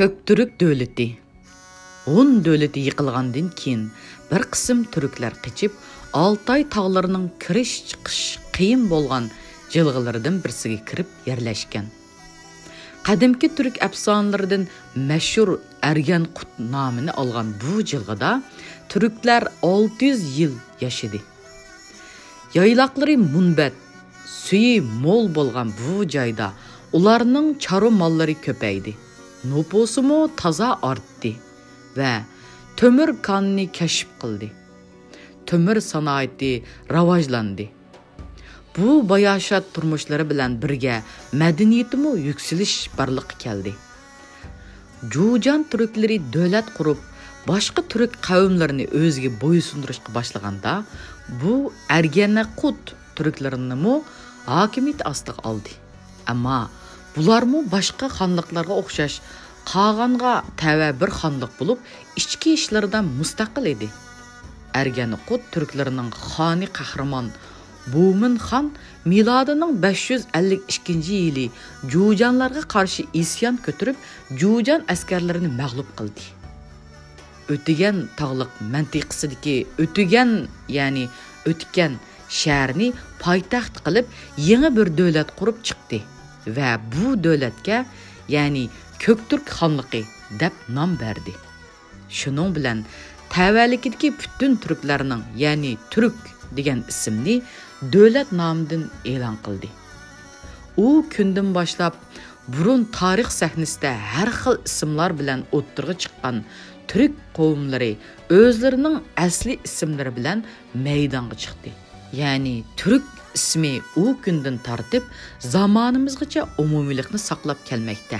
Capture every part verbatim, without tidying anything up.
كۆكتۈرك دۆلىتى. ھون دۆلىتى يىقىلغاندىن كېيىن، بىر قىسىم تۈركلەر قېچىپ، ئالتاي تاغلىرىنىڭ كىرىش-چىقىش قىيىن بولغان جىلغىلىرىدىن بىرسىگە كىرىپ يەرلەشكەن. قەدىمكى تۈرك ئەپسانىلىرىدىن مەشھۇر ئەرگەنقۇت نامىنى ئالغان بۇ جىلغىدا تۈركلەر ئالتە يۈز يىل ياشىدى. يايلاقلىرى مۇنبەت، سۈيى مول بولغان بۇ جايدا ئۇلارنىڭ چارۋا ماللىرى كۆپەيدى. نوپۇسىمۇ تازا ئارتتى ۋە تۆمۈر كاننى كەشىپ قىلدى. تۆمۈر سانائىتى راۋاجلاندى. بۇ باياشات تۇرمۇشلىرى بىلەن بىرگە مەدەنىيىتىمۇ يۈكسىلىش بارلىققا كەلدى. جۇجان تۈركلىرى دۆلەت قۇرۇپ، باشقا تۈرك قەۋملىرىنى ئۆزىگە بويسۇندۇرۇشقا باشلىغاندا، بۇ ئەرگەنەقۇت تۈركلىرىنىمۇ ھاكىمىيىتى ئاستىغا ئالدى. ئەمما بۇلارمۇ باشقا خانلىقلارغا ئوخشاش قاغانغا تەۋە بىر خانلىق بولۇپ، ئىچكى ئىشلىرىدا مۇستەقىل ئىدى. ئەرگەنقۇت تۈركلىرىنىڭ خانى قەھرىمان بۇمىن خان مىلادىنىڭ بەش يۈز ئەللىك ئىككىنچى يىلى جۇجانلارغا قارشى ئىسيان كۆتۈرۈپ، جۇجان ئەسكەرلىرىنى مەغلۇپ قىلدى. ئۆتۈگەن تاغلىق مەنتىقىسىدىكى ئۆتۈگەن، يەنى ئۆتكەن شەھەرنى پايتەخت قىلىپ، يېڭى بىر دۆلەت قۇرۇپ چىقتى ۋە بۇ دۆلەتكە، يەنى كۆكتۈرك خانلىقى دەپ نام بەردى. شۇنىڭ بىلەن تەۋەلىكىدىكى پۈتۈن تۈركلەرنىڭ، يەنى تۈرك دېگەن ئىسىمنى دۆلەت نامىدىن ئېلان قىلدى. ئۇ كۈندىن باشلاپ بۇرۇن تارىخ سەھنىسىدە ھەر خىل ئىسىملار بىلەن ئوتتۇرىغا چىققان تۈرك قوۋملىرى ئۆزلىرىنىڭ ئەسلىي ئىسىملىرى بىلەن مەيدانغا چىقتى. يەنى تۈرك ئىسمى ئۇ كۈندىن تارتىپ زامانىمىزغىچە ئومۇمىيلىقنى ساقلاپ كەلمەكتە.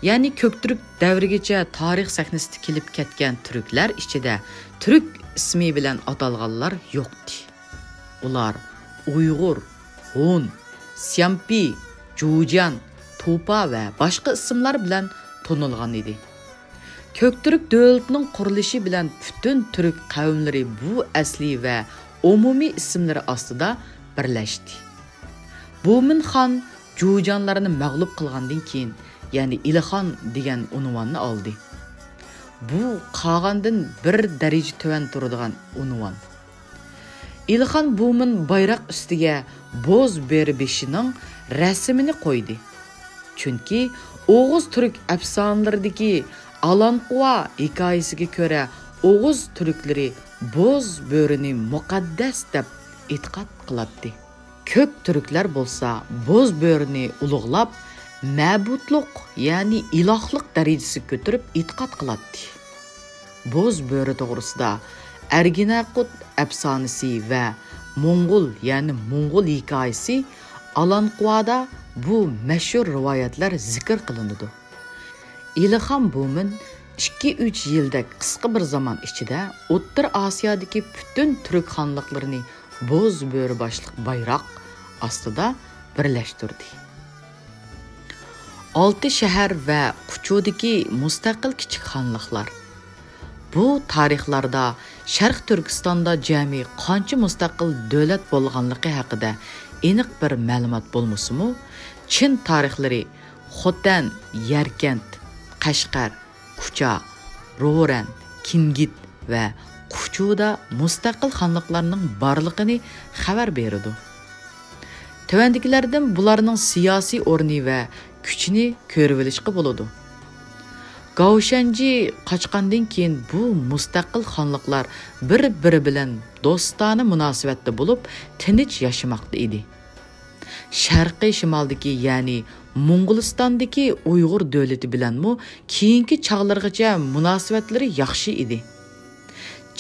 يەنى كۆكتۈرك دەۋرىگىچە تارىخ سەھنىسىدە كېلىپ كەتكەن تۈركلەر ئىچىدە تۈرك ئىسمى بىلەن ئاتالغانلار يوقتى. ئۇلار ئۇيغۇر، ھون، سيامپى، جۇجيان، توپا ۋە باشقا ئىسىملار بىلەن تونۇلغان ئىدى. كۆكتۈرك دۆلىتىنىڭ قۇرۇلۇشى بىلەن پۈتۈن تۈرك قەۋملىرى بۇ ئەسلىي ۋە ئومۇمىي ئىسىملىرى ئاستىدا بىرلەشتى. بۇمىن خان جۇجانلارنى مەغلۇپ قىلغاندىن كېيىن، يەنى ئىلىخان دېگەن ئۇنۋاننى ئالدى. بۇ قاغاندىن بىر دەرىجە تۆۋەن تۇرىدىغان ئۇنۋان. ئىلىخان بۇمىن بايراق ئۈستىگە بوز بۆرە بېشىنىڭ رەسىمىنى قويدى. چۈنكى ئوغۇز تۈرك ئەپسانىلىرىدىكى ئالانقۇۋا ھېكايىسىگە كۆرە، ئوغۇز تۈركلىرى بوز بۆرىنى مۇقەددەس دەپ ئېتىقاد قىلاتتى. كۆك تۈركلەر بولسا بوز بۆرىنى ئۇلۇغلاپ، مەبۇتلۇق، يەنى ئىلاھلىق دەرىجىسىگە كۆتۈرۈپ ئېتىقاد قىلاتتى. بوز بۆرە توغرىسىدا ئەرگىنەقۇت ئەپسانىسى ۋە موڭغۇل، يەنى موڭغۇل ھېكايىسى ئالانقۇۋادا بۇ مەشھۇر رىۋايەتلەر زىكىر قىلىنىدۇ. ئىلىخان بۇمىن ئىككى-ئۈچ يىلدەك قىسقا بىر زامان ئىچىدە ئوتتۇرا ئاسىيادىكى پۈتۈن تۈرك خانلىقلىرىنى بوز بۆرە باشلىق بايراق ئاستىدا بىرلەشتۈردى. ئالتە شەھەر ۋە قۇچۇدىكى مۇستەقىل كىچىك خانلىقلار. بۇ تارىخلاردا شەرقىي تۈركىستاندا جەمئىي قانچە مۇستەقىل دۆلەت بولغانلىقى ھەققىدە ئېنىق بىر مەلۇمات بولمىسىمۇ، چىن تارىخلىرى خوتەن، يەركەنت، قەشقەر، كۇچا، رورەن، كىنگىت ۋە قۇچۇدا مۇستەقىل خانلىقلارنىڭ بارلىقىنى خەۋەر بېرىدۇ. تۆۋەندىكىلەردىن بۇلارنىڭ سىياسىي ئورنى ۋە كۈچىنى كۆرۈۋېلىشقا بولىدۇ. گاۋشەنجى قاچقاندىن كېيىن بۇ مۇستەقىل خانلىقلار بىر-بىرى بىلەن دوستانە مۇناسىۋەتتە بولۇپ، تىنچ ياشىماقتا ئىدى. شەرقىي شىمالدىكى، يەنى موڭغۇلىستاندىكى ئۇيغۇر دۆلىتى بىلەنمۇ كېيىنكى چاغلىرىغىچە مۇناسىۋەتلىرى ياخشى ئىدى.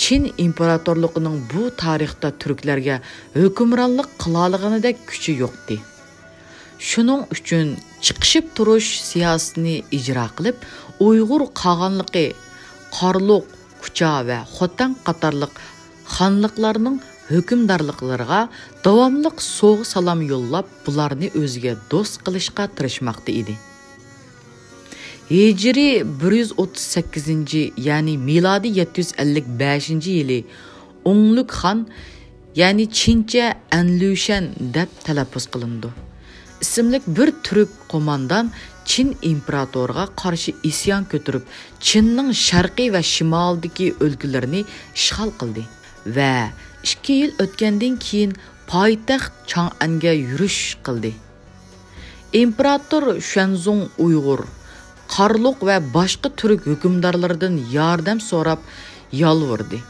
چىن ئىمپېراتورلۇقىنىڭ بۇ تارىختا تۈركلەرگە ھۆكۈمرانلىق قىلالىغىنىدەك كۈچى يوقتى. شۇنىڭ ئۈچۈن چىقىشىپ تۇرۇش سىياسىتىنى ئىجرا قىلىپ، ئۇيغۇر قاغانلىقى، قارلۇق، كۇچا ۋە خوتەن قاتارلىق خانلىقلارنىڭ ھۆكۈمدارلىقلىرىغا داۋاملىق سوۋغا-سالام يوللاپ، بۇلارنى ئۆزىگە دوست قىلىشقا تىرىشماقتا ئىدى. ھىجرىي بىر يۈز ئوتتۇز سەككىزىنچى، يەنى مىلادىي يەتتە يۈز ئەللىك بەشىنچى يىلى ئوڭلۇك خان، يەنى چىنچە ئەنلۈشەن دەپ تەلەپپۇز قىلىنىدۇ. ئىسىملىك بىر تۈرك قوماندان چىن ئىمپېراتورىغا قارشى ئىسيان كۆتۈرۈپ، چىننىڭ شەرقىي ۋە شىمالىدىكى ئۆلكىلىرىنى ئىشغال قىلدى ۋە ئىككى يىل ئۆتكەندىن كېيىن پايتەخت چاڭئەنگە يۈرۈش قىلدى. ئىمپېراتور شۈەنزۇڭ ئۇيغۇر، قارلۇق ۋە باشقا تۈرك ھۆكۈمدارلىرىدىن ياردەم سوراپ يالۋۇردى.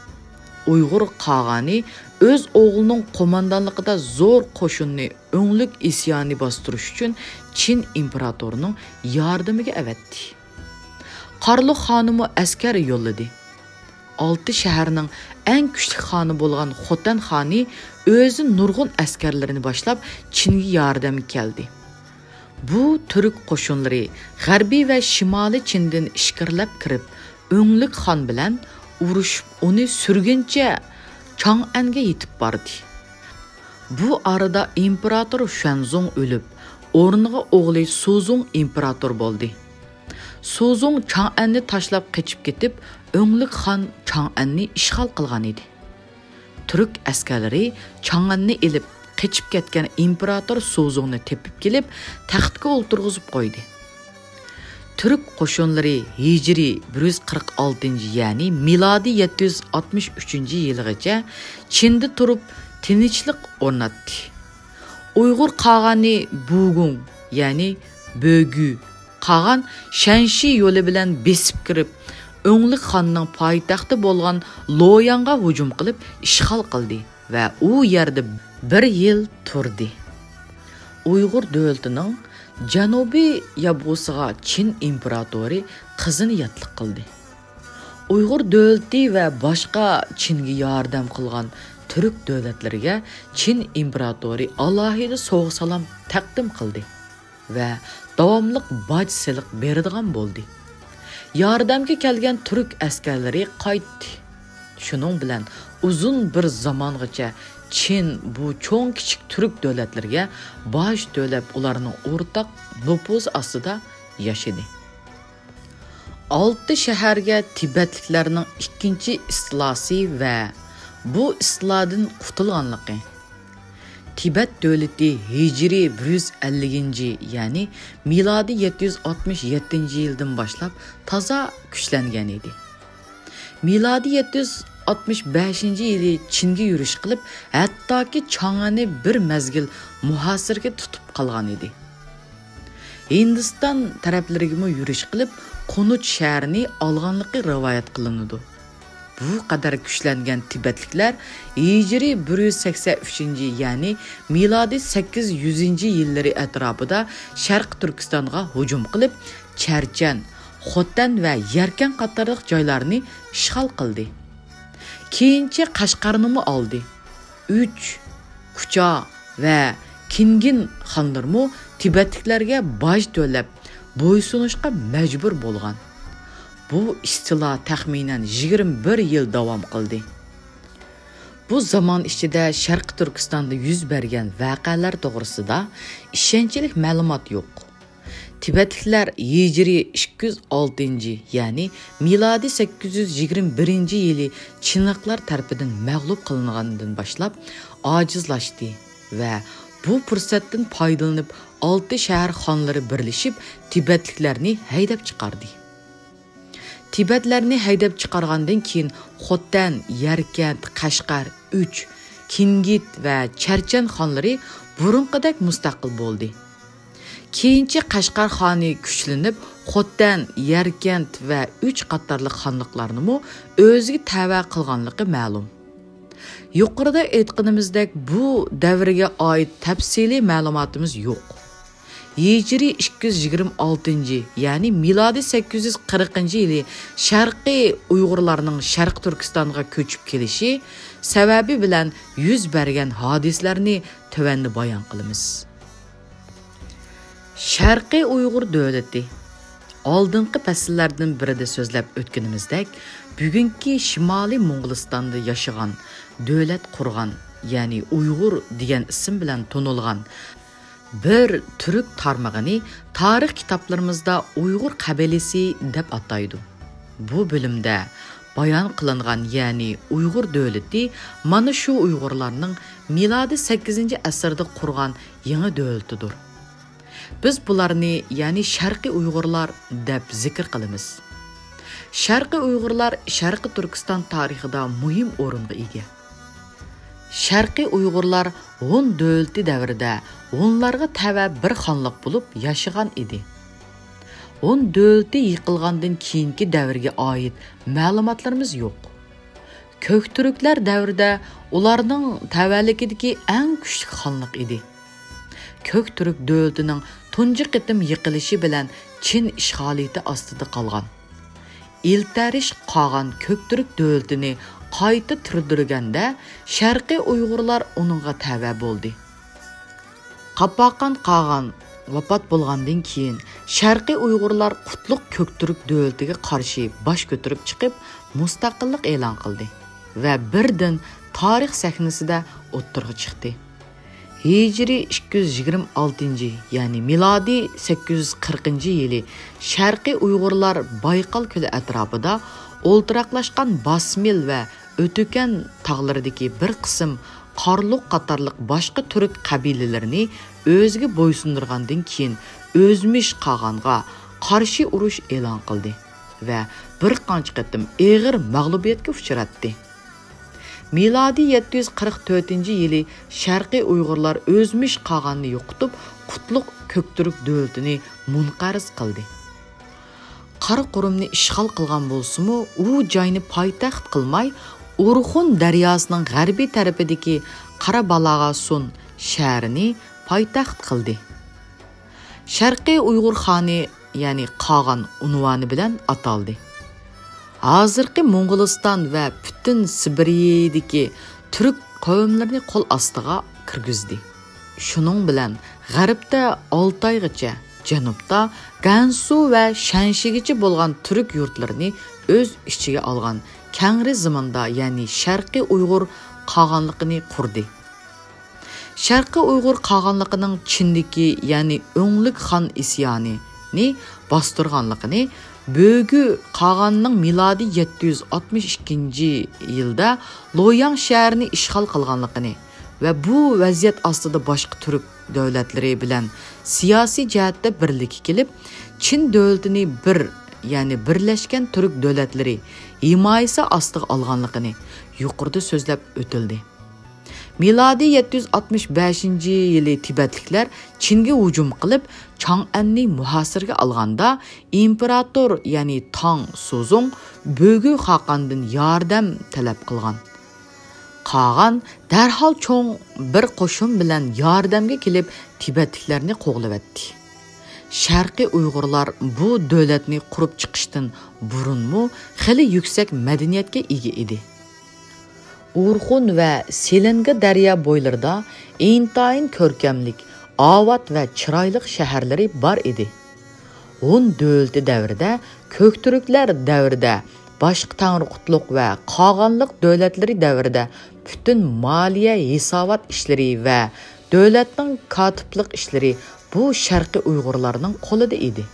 ئۇيغۇر قاغانى ئۆز ئوغلىنىڭ قوماندانلىقىدا زور قوشۇننى ئۆڭلۈك ئىسياننى باستۇرۇش ئۈچۈن چىن ئىمپېراتورىنىڭ ياردىمىگە ئەۋەتتى. قارلۇق خانىمۇ ئەسكەر يوللىدى. ئالتە شەھەرنىڭ ئەڭ كۈچلۈك خانى بولغان خوتەن خانى ئۆزى نۇرغۇن ئەسكەرلىرىنى باشلاپ چىنگە ياردەمگە كەلدى. بۇ تۈرك قوشۇنلىرى غەربىي ۋە شىمالىي چىندىن ئىچكىرىلەپ كىرىپ، ئۆڭلۈك خان بىلەن ئۇرۇشۇپ، ئۇنى سۈرگۈنچە چاڭئەنگە يېتىپ باردى. بۇ ئارىدا ئىمپېراتور شۈەنزۇڭ ئۆلۈپ، ئورنىغا ئوغلى سۇزۇڭ ئىمپېراتور بولدى. سۇزۇڭ چاڭئەننى تاشلاپ قېچىپ كېتىپ، ئۆڭلۈك خان چاڭئەننى ئىشغال قىلغان ئىدى. تۈرك ئەسكەرلىرى چاڭئەننى ئېلىپ قېچىپ كەتكەن ئىمپېراتور سۇزۇڭنى تېپىپ كېلىپ، تەختكە ئولتۇرغۇزۇپ قويدى. تۈرك قوشۇنلىرى ھىجرىي بىر يۈز قىرىق ئالتىنچى، يەنى مىلادىي يەتتە يۈز ئاتمىش ئۈچىنچى يىلىغىچە چىندا تۇرۇپ، تىنچلىق ئورناتتى. ئۇيغۇر قاغانى بۇگۇڭ، يەنى بۆگۈ قاغان شەنشى يولى بىلەن بېسىپ كىرىپ، ئۆڭلۈك خاننىڭ پايتەختى بولغان لوياڭغا ھۇجۇم قىلىپ، ئىشغال قىلدى ۋە ئۇ يەردە بىر يىل تۇردى. ئۇيغۇر دۆلىتىنىڭ جەنۇبىي يابغۇسىغا چىن ئىمپېراتورى قىزىنى ياتلىق قىلدى. ئۇيغۇر دۆلىتى ۋە باشقا چىنگە ياردەم قىلغان تۈرك دۆلەتلىرىگە چىن ئىمپېراتورى ئالاھىدە سوۋغا-سالام تەقدىم قىلدى ۋە داۋاملىق باج-سېلىق بېرىدىغان بولدى. ياردەمگە كەلگەن تۈرك ئەسكەرلىرى قايتتى. شۇنىڭ بىلەن ئۇزۇن بىر زامانغىچە چىن بۇ چوڭ-كىچىك تۈرك دۆلەتلىرىگە باج تۆلەپ، ئۇلارنىڭ ئورتاق نوپۇزى ئاستىدا ياشىدى. ئالتە شەھەرگە تىبەتلىكلەرنىڭ ئىككىنچى ئىستىلاسى ۋە بۇ ئىستىلادىن قۇتۇلغانلىقى. تىبەت دۆلىتى ھىجرىي بىر يۈز ئەللىكىنچى، يەنى مىلادىي يەتتە يۈز ئاتمىش يەتتىنچى يىلدىن باشلاپ تازا كۈچلەنگەن ئىدى. مىلادىي يەتتە يۈز ئاتمىش بەشىنچى يىلى چىنگە يۈرۈش قىلىپ، ھەتتاكى چاڭئەننى بىر مەزگىل مۇھاسىرىگە تۇتۇپ قالغان ئىدى. ھىندىستان تەرەپلىرىگىمۇ يۈرۈش قىلىپ، قۇنۇچ شەھىرىنى ئالغانلىقى رىۋايەت قىلىنىدۇ. بۇ قەدەر كۈچلەنگەن تىبەتلىكلەر ھىجرىي بىر يۈز سەكسەن ئۈچىنچى، يەنى مىلادىي سەككىز يۈزىنچى يىللىرى ئەتراپىدا شەرقىي تۈركىستانغا ھۇجۇم قىلىپ، چەرچەن، خوتەن ۋە يەركەن قاتارلىق جايلارنى ئىشغال قىلدى. كېيىنچە قەشقەرنىمۇ ئالدى. ئۈچ، كۇچا ۋە كىنگىن خانلىرىمۇ تىبەتلىكلەرگە باج تۆلەپ، بويسۇنۇشقا مەجبۇر بولغان. بۇ ئىستىلا تەخمىنەن يىگىرمە بىر يىل داۋام قىلدى. بۇ زامان ئىچىدە شەرقىي تۈركىستاندا يۈز بەرگەن ۋەقەلەر توغرىسىدا ئىشەنچلىك مەلۇمات يوق. تىبەتلىكلەر ھىجرىي ئىككى يۈز ئالتىنچى، يەنى مىلادىي سەككىز يۈز يىگىرمە بىرىنچى يىلى چىنلىقلار تەرىپىدىن مەغلۇپ قىلىنغاندىن باشلاپ ئاجىزلاشتى ۋە بۇ پۇرسەتتىن پايدىلىنىپ، ئالتە شەھەر خانلىرى بىرلىشىپ، تىبەتلىكلەرنى ھەيدەپ چىقاردى. تىبەتلەرنى ھەيدەپ چىقارغاندىن كېيىن، خوتەن، يەركەنت، قەشقەر، ئۈچ، كىنگىت ۋە چەرچەن خانلىرى بۇرۇنقىدەك مۇستەقىل بولدى. كېيىنچە قەشقەر خانى كۈچلىنىپ، خوتەن، يەركەنت ۋە ئۈچ قاتارلىق خانلىقلارنىمۇ ئۆزىگە تەۋە قىلغانلىقى مەلۇم. يۇقىرىدا ئېيتقىنىمىزدەك، بۇ دەۋرگە ئائىت تەپسىلىي مەلۇماتىمىز يوق. ھىجرىي ئىككى يۈز يىگىرمە ئالتىنچى، يەنى مىلادىي سەككىز يۈز قىرىقىنچى يىلى شەرقىي ئۇيغۇرلارنىڭ شەرقىي تۈركىستانغا كۆچۈپ كېلىشى سەۋەبى بىلەن يۈز بەرگەن ھادىسىلەرنى تۆۋەندە بايان قىلىمىز. شەرقىي ئۇيغۇر دۆلىتى. ئالدىنقى پەسىللەردىن بىرىدە سۆزلەپ ئۆتكىنىمىزدەك، بۈگۈنكى شىمالىي موڭغۇلىستاندا ياشىغان، دۆلەت قۇرغان، يەنى ئۇيغۇر دېگەن ئىسىم بىلەن تونۇلغان بىر تۈرك تارمىقىنى تارىخ كىتابلىرىمىزدا ئۇيغۇر قەبىلىسى دەپ ئاتايدۇ. بۇ بۆلۈمدە بايان قىلىنغان، يەنى ئۇيغۇر دۆلىتى مانا شۇ ئۇيغۇرلارنىڭ مىلادىي سەككىزىنچى ئەسىردە قۇرغان يېڭى دۆلىتىدۇر. بىز بۇلارنى، يەنى شەرقىي ئۇيغۇرلار دەپ زىكىر قىلىمىز. شەرقىي ئۇيغۇرلار شەرقىي تۈركىستان تارىخىدا مۇھىم ئورۇنغا ئىگە. شەرقىي ئۇيغۇرلار ھون دۆلىتى دەۋرىدە ھونلارغا تەۋە بىر خانلىق بولۇپ ياشىغان ئىدى. ھون دۆلىتى يىقىلغاندىن كېيىنكى دەۋرگە ئائىت مەلۇماتلىرىمىز يوق. كۆكتۈركلەر دەۋرىدە ئۇلارنىڭ تەۋەلىكىدىكى ئەڭ كۈچلۈك خانلىق ئىدى. كۆكتۈرك دۆلىتىنىڭ تۇنجى قېتىم يىقىلىشى بىلەن چىن ئىشغالىيىتى ئاستىدا قالغان ئىلتەرىش قاغان كۆكتۈرك دۆلىتىنى قايتا تىرىلدۈرگەندە، شەرقىي ئۇيغۇرلار ئۇنىڭغا تەۋە بولدى. قاپاقان قاغان ۋاپات بولغاندىن كېيىن، شەرقىي ئۇيغۇرلار قۇتلۇق كۆكتۈرك دۆلىتىگە قارشى باش كۆتۈرۈپ چىقىپ، مۇستەقىللىق ئېلان قىلدى ۋە بىردىن تارىخ سەھنىسىدە ئوتتۇرىغا چىقتى. ھىجرىي ئىككى يۈز يىگىرمە ئالتىنچى، يەنى مىلادىي سەككىز يۈز قىرىقىنچى يىلى شەرقىي ئۇيغۇرلار بايقال كۆلى ئەتراپىدا ئولتۇراقلاشقان باسمىل ۋە ئۆتۈكەن تاغلىرىدىكى بىر قىسىم قارلۇق قاتارلىق باشقا تۈرك قەبىلىلىرىنى ئۆزىگە بويسۇندۇرغاندىن كېيىن، ئۆزمىش قاغانغا قارشى ئۇرۇش ئېلان قىلدى ۋە بىر قانچە قېتىم ئېغىر مەغلۇبىيەتكە ئۇچراتتى. مىلادىي يەتتە يۈز قىرىق تۆتىنچى يىلى شەرقىي ئۇيغۇرلار ئۆزمىش قاغاننى يوقىتىپ، قۇتلۇق كۆكتۈرك دۆلىتىنى مۇنقەرز قىلدى. قاراقۇرۇمنى ئىشغال قىلغان بولسىمۇ، ئۇ جاينى پايتەخت قىلماي، ئورخۇن دەرياسىنىڭ غەربىي تەرىپىدىكى قارابالاغاسۇن شەھىرىنى پايتەخت قىلدى. شەرقىي ئۇيغۇر خانى، يەنى قاغان ئۇنۋانى بىلەن ئاتالدى. ھازىرقى موڭغۇلىستان ۋە پۈتۈن سىبىرىيەدىكى تۈرك قەۋملىرىنى قول ئاستىغا كىرگۈزدى. شۇنىڭ بىلەن غەربتە ئالتايغىچە، جەنۇبتا گەنسۇ ۋە شەنشىگىچە بولغان تۈرك يۇرتلىرىنى ئۆز ئىچىگە ئالغان كەڭرى زېمىندا، يەنى شەرقىي ئۇيغۇر قاغانلىقىنى قۇردى. شەرقىي ئۇيغۇر قاغانلىقىنىڭ چىندىكى، يەنى ئۆڭلۈك خان ئىسيانىنى باستۇرغانلىقىنى، بۆگۈ قاغاننىڭ مىلادىي يەتتە يۈز ئاتمىش ئىككىنچى يىلدا لوياڭ شەھىرىنى ئىشغال قىلغانلىقىنى ۋە بۇ ۋەزىيەت ئاستىدا باشقا تۈرك دۆلەتلىرى بىلەن سىياسىي جەھەتتە بىرلىككە كېلىپ، چىن دۆلىتىنى بىر، يەنى بىرلەشكەن تۈرك دۆلەتلىرى ھىمايىسى ئاستىغا ئالغانلىقىنى يۇقىرىدا سۆزلەپ ئۆتۈلدى. مىلادىي يەتتە يۈز ئاتمىش بەشىنچى يىلى تىبەتلىكلەر چىنگە ھۇجۇم قىلىپ، چاڭئەننى مۇھاسىرىگە ئالغاندا، ئىمپېراتور، يەنى تاڭ سۇزۇڭ بۆگۈ خاقاندىن ياردەم تەلەپ قىلغان. قاغان دەرھال چوڭ بىر قوشۇن بىلەن ياردەمگە كېلىپ، تىبەتلىكلەرنى قوغلىۋەتتى. شەرقىي ئۇيغۇرلار بۇ دۆلەتنى قۇرۇپ چىقىشتىن بۇرۇنمۇ خېلى يۈكسەك مەدەنىيەتكە ئىگە ئىدى. ئورخۇن ۋە سېلىنگا دەريا بويلىرىدا ئىنتايىن كۆركەملىك، ئاۋات ۋە چىرايلىق شەھەرلىرى بار ئىدى. ھون دۆلىتى دەۋرىدە، كۆكتۈركلەر دەۋرىدە، باشقا تەڭرىقۇتلۇق ۋە قاغانلىق دۆلەتلىرى دەۋرىدە پۈتۈن مالىيە، ھېسابات ئىشلىرى ۋە دۆلەتنىڭ كاتىپلىق ئىشلىرى بۇ شەرقىي ئۇيغۇرلارنىڭ قولىدا ئىدى.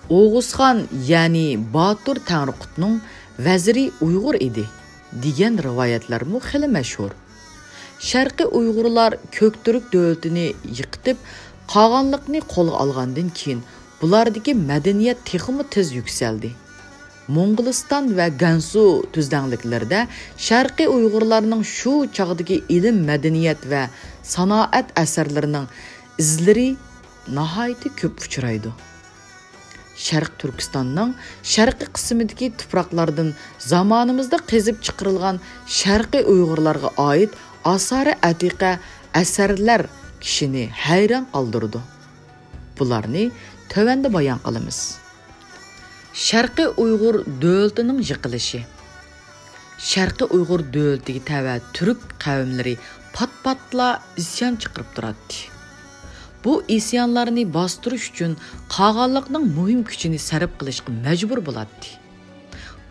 ئوغۇزخان، يەنى باتۇر تەڭرىقۇتنىڭ ۋەزىرى ئۇيغۇر ئىدى، دېگەن رىۋايەتلەرمۇ خېلى مەشھۇر. شەرقىي ئۇيغۇرلار كۆكتۈرك دۆلىتىنى يىقىتىپ، قاغانلىقنى قولغا ئالغاندىن كېيىن، بۇلاردىكى مەدەنىيەت تېخىمۇ تېز يۈكسەلدى. موڭغۇلىستان ۋە گەنسۇ تۈزلەڭلىكلىرىدە شەرقىي ئۇيغۇرلارنىڭ شۇ چاغدىكى ئىلىم، مەدەنىيەت ۋە سانائەت ئەسەرلىرىنىڭ ئىزلىرى ناھايىتى كۆپ ئۇچرايدۇ. شەرقىي تۈركىستاننىڭ شەرقىي قىسمىدىكى تۇپراقلاردىن زامانىمىزدا قېزىپ چىقىرىلغان شەرقىي ئۇيغۇرلارغا ئائىت ئاسارە ئەتىقە ئەسەرلەر كىشىنى ھەيران قالدۇرىدۇ. بۇلارنى تۆۋەندە بايان قىلىمىز. شەرقىي ئۇيغۇر دۆلىتىنىڭ يىقىلىشى. شەرقىي ئۇيغۇر دۆلىتىگە تەۋە تۈرك قەۋملىرى پات-پاتلا ئىسيان چىقىرىپ تۇراتتى. بۇ ئىسيانلارنى باستۇرۇش ئۈچۈن قاغانلىقنىڭ مۇھىم كۈچىنى سەرپ قىلىشقا مەجبۇر بولاتتى.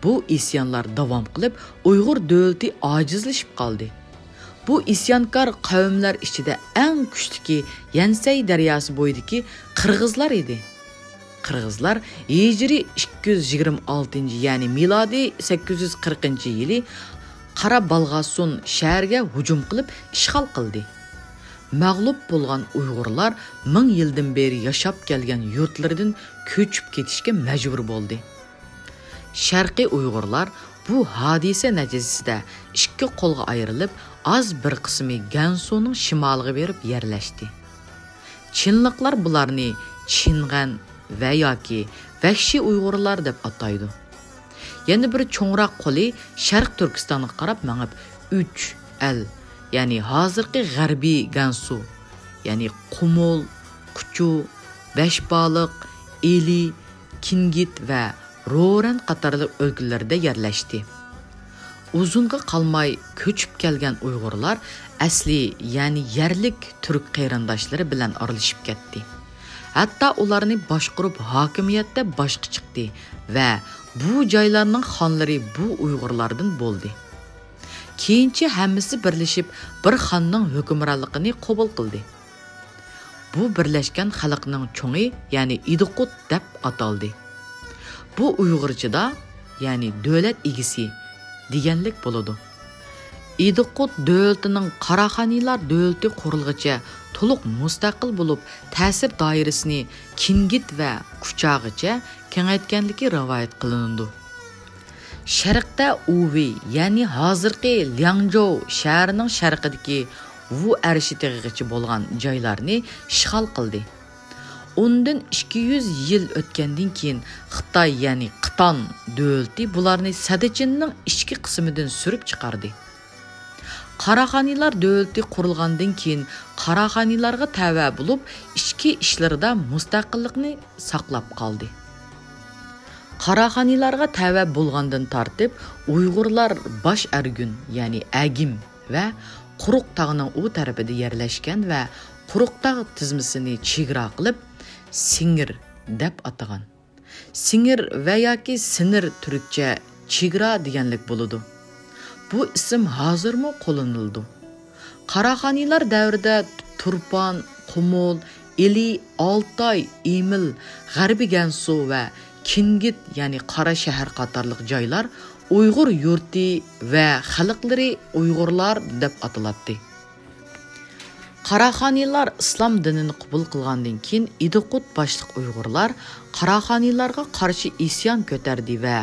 بۇ ئىسيانلار داۋام قىلىپ، ئۇيغۇر دۆلىتى ئاجىزلىشىپ قالدى. بۇ ئىسيانكار قەۋملەر ئىچىدە ئەڭ كۈچلۈكى يەنسەي دەرياسى بويىدىكى قىرغىزلار ئىدى. قىرغىزلار ھىجرىي ئىككى يۈز يىگىرمە ئالتىنچى، يەنى مىلادىي سەككىز يۈز قىرىقىنچى يىلى قارا بالغاسۇن شەھەرگە ھۇجۇم قىلىپ ئىشغال قىلدى. مەغلۇپ بولغان ئۇيغۇرلار مىڭ يىلدىن بېرى ياشاپ كەلگەن يۇرتلىرىدىن كۆچۈپ كېتىشكە مەجبۇر بولدى. شەرقىي ئۇيغۇرلار بۇ ھادىسە نەتىجىسىدە ئىككى قولغا ئايرىلىپ، ئاز بىر قىسمى گەنسۇنىڭ شىمالىغا بېرىپ يەرلەشتى. چىنلىقلار بۇلارنى چىنغەن ۋە ياكى ۋەھشىي ئۇيغۇرلار دەپ ئاتايدۇ. يەنە بىر چوڭراق قولى شەرق تۈركىستانغا قاراپ مېڭىپ، ئۈچ ئەل، يەنى ھازىرقى غەربىي گەنسۇ، يەنى قۇمۇل، قۇچۇ، بەشبالىق، ئىلى، كىنگىت ۋە رورەن قاتارلىق ئۆلكىلەردە يەرلەشتى. ئۇزۇنغا قالماي كۆچۈپ كەلگەن ئۇيغۇرلار ئەسلى، يەنى يەرلىك تۈرك قېرىنداشلىرى بىلەن ئارىلىشىپ كەتتى. ھەتتا ئۇلارنى باشقۇرۇپ ھاكىمىيەتتە باشقا چىقتى ۋە بۇ جايلارنىڭ خانلىرى بۇ ئۇيغۇرلاردىن بولدى. كېيىنچە ھەممىسى بىرلىشىپ بىر خاننىڭ ھۆكۈمرانلىقىنى قوبۇل قىلدى. بۇ بىرلەشكەن خەلقنىڭ چوڭى، يەنى ئىدىقۇت دەپ ئاتالدى. بۇ ئۇيغۇرچىدا، يەنى دۆلەت ئىگىسى دېگەنلىك بولىدۇ. ئىدىقۇت دۆلىتىنىڭ قاراخانىيلار دۆلىتى قۇرۇلغىچە تولۇق مۇستەقىل بولۇپ، تەسىر دائىرىسىنى كىنگىت ۋە كۇچاغىچە كېڭەيتكەنلىكى رىۋايەت قىلىنىدۇ. شەرقتە ئۇۋېي، يەنى ھازىرقى لياڭجوۋ شەھىرىنىڭ شەرقىدىكى ۋۇ ئەرشى تېغىغىچە بولغان جايلارنى ئىشغال قىلدى. ئۇندىن ئىككى يۈز يىل ئۆتكەندىن كېيىن، خىتاي، يەنى قىتان دۆلىتى بۇلارنى سەددىچىننىڭ ئىچكى قىسمىدىن سۈرۈپ چىقاردى. قاراخانىيلار دۆلىتى قۇرۇلغاندىن كېيىن، قاراخانىيلارغا تەۋە بولۇپ، ئىچكى ئىشلىرىدا مۇستەقىللىقنى ساقلاپ قالدى. قاراخانىيلارغا تەۋە بولغاندىن تارتىپ، ئۇيغۇرلار باش ئەرگۈن، يەنى ئەگىم ۋە قۇرۇق تاغنىڭ ئۇ تەرىپىدە يەرلەشكەن ۋە قۇرۇق تاغ تىزمىسىنى چېگرا قىلىپ، سىڭىر دەپ ئاتىغان. سىڭىر ۋە ياكى سىنىر تۈركچە چېگرا دېگەنلىك بولىدۇ. بۇ ئىسىم ھازىرمۇ قوللىنىلىدۇ. قاراخانىيلار دەۋرىدە تۇرپان، قۇمۇل، ئىلى، ئالتاي، ئىمىل، غەربىي گەنسۇ ۋە كىنگىت، يەنى قارا شەھەر قاتارلىق جايلار ئۇيغۇر يۇرتى ۋە خەلقلىرى ئۇيغۇرلار دەپ ئاتىلاتتى. قاراخانىيلار ئىسلام دىنىنى قوبۇل قىلغاندىن كېيىن، ئىدىقۇت باشلىق ئۇيغۇرلار قاراخانىيلارغا قارشى ئىسيان كۆتەردى ۋە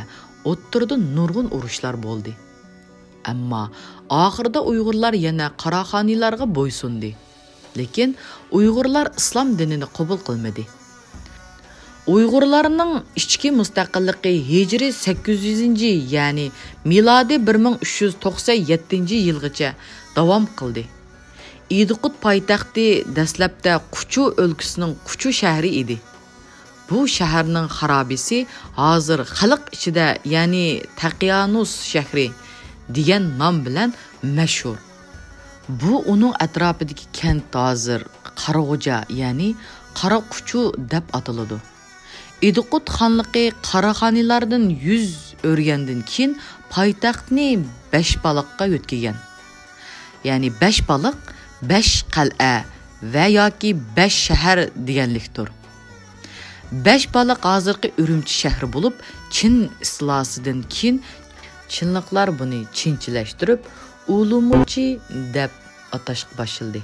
ئوتتۇرىدا نۇرغۇن ئۇرۇشلار بولدى. ئەمما ئاخىرىدا ئۇيغۇرلار يەنە قاراخانىيلارغا بويسۇندى. لېكىن ئۇيغۇرلار ئىسلام دىنىنى قوبۇل قىلمىدى. ئۇيغۇرلارنىڭ ئىچكى مۇستەقىللىقى ھىجرىي سەككىز يۈزىنچى، يەنى مىلادىي بىر مىڭ ئۈچ يۈز توقسەن يەتتىنچى يىلغىچە داۋام قىلدى. ئىدىقۇت پايتەختى دەسلەپتە قۇچۇ ئۆلكىسىنىڭ قۇچۇ شەھىرى ئىدى. بۇ شەھەرنىڭ خارابىسى ھازىر خەلق ئىچىدە، يەنى تەقىيانۇس شەھىرى دېگەن نام بىلەن مەشھۇر. بۇ ئۇنىڭ ئەتراپىدىكى كەنت ھازىر قاراغوجا، يەنى قارا قۇچۇ دەپ ئاتىلىدۇ. ئىدىقۇت خانلىقى قاراخانىيلاردىن يۈز ئۆرۈگەندىن كېيىن، پايتەختنى بەشبالىققا يۆتكىگەن. يەنى بەشبالىق، بەش قەلئە ۋە ياكى بەش شەھەر دېگەنلىكتۇر. بەشبالىق ھازىرقى ئۈرۈمچى شەھىرى بولۇپ، چىن ئىستىلاسىدىن كېيىن چىنلىقلار بۇنى چىنچىلەشتۈرۈپ، ئۇلۇمۇچى دەپ ئاتاشقا باشلىدى.